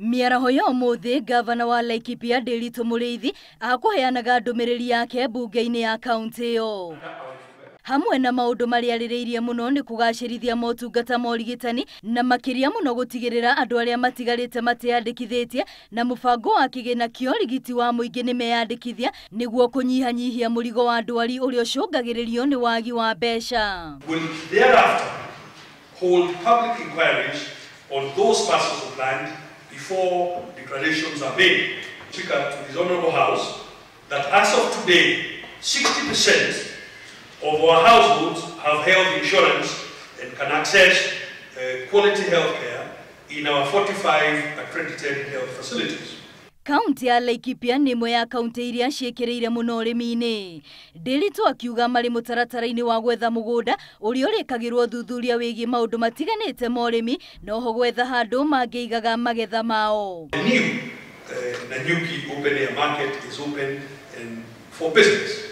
Mĩaraho ya ũmũthĩ gavana wa Laikipia Ndiritu Mũrĩithi akũheanaga ndũmĩrĩri yake mbunge-inĩ ya kaunti ĩyo. Hamwe na maũndũ marĩa arĩrĩirie mũno nĩ kũgacĩrithia motungata ma ũrigitani na makĩria mũno gũtigĩrĩra andũ arĩa matigarĩte mateyandĩkithĩtie na mũbango wa kĩgĩna kĩa ũrigiti wa mũingĩ nĩ meyandĩkithia nĩguo kũnyihanyihia mũrigo wa ndwari ũrĩa ũcũngagĩrĩrio nĩ wagi wa mbeca. Will thereafter hold public inquiries on those parcels of land before declarations are made. Speaker, to this honorable house, that as of today, 60% of our households have health insurance and can access quality health care in our 45 accredited health facilities. Kaunti ya Laikipia nĩ ĩmwe ya kaunti iria ciĩkĩrĩire mũno ũrĩmi-inĩ. Ndiritu akiuga marĩ mũtaratara-inĩ wa gwetha mũgũnda ũrĩa ũrĩkagĩrwo thuthuria wĩgiĩ maũndũ matiganĩte ma ũrĩmi noho gwetha handũ mangĩigaga magetha mao. The new Nanyuki open air market is open and for business.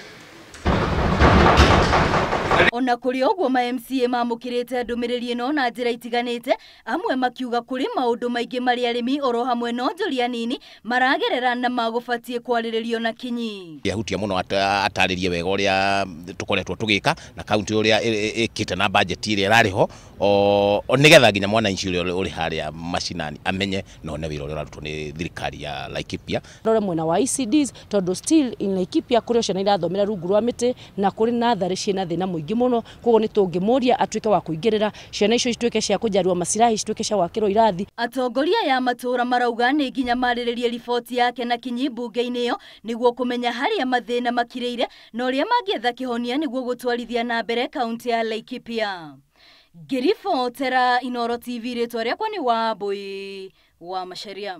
Ona kũrĩ ũguo ma MCA mamũkĩrĩte ndũmĩrĩri ĩno na njĩra itiganĩte, amwe makiuga kũrĩ maũndũ maingĩ marĩa arĩmi oro hamwe na onjoria nini maragerera na magũbatiĩ kwarĩrĩrio na kinyi. Ahutia mũno atarĩrie wega ũrĩa tũkoretwo tũgĩka na kaunti ũrĩa ĩkĩte na budget ĩrĩa ĩrarĩ ho o nĩgetha nginya mwananchi ũrĩa ũrĩ harĩa macinani amenye na one wĩra ũrĩa ũrarutwo nĩ thirikari ya Laikipia. Rore mwena wa ECDs tondũ still in Laikipia kũrĩ ciana irathomera rungu rwa mĩtĩ na kũrĩ natharĩ ciĩna thĩna mũingĩ mũno, koguo nĩ tũngĩmũria atuĩke wa kũingĩrĩra ciana icio cituĩke cia kũnjarĩrwo macirahi, cituĩke cia gwakĩrwo irathi. Atongoria aya matũra marauga nĩ nginya marĩrĩrie riboti yake na kinyi mbunge-inĩ ĩyo nĩguo kũmenya harĩa mathĩna makirĩire na ũrĩa mangĩetha kĩhonia nĩguo gũtwarithia na mbere kaunti ya Laikipia. Ngĩribotera Inooro TV, rĩtwa rĩakwa nĩ Wambui wa Macharia.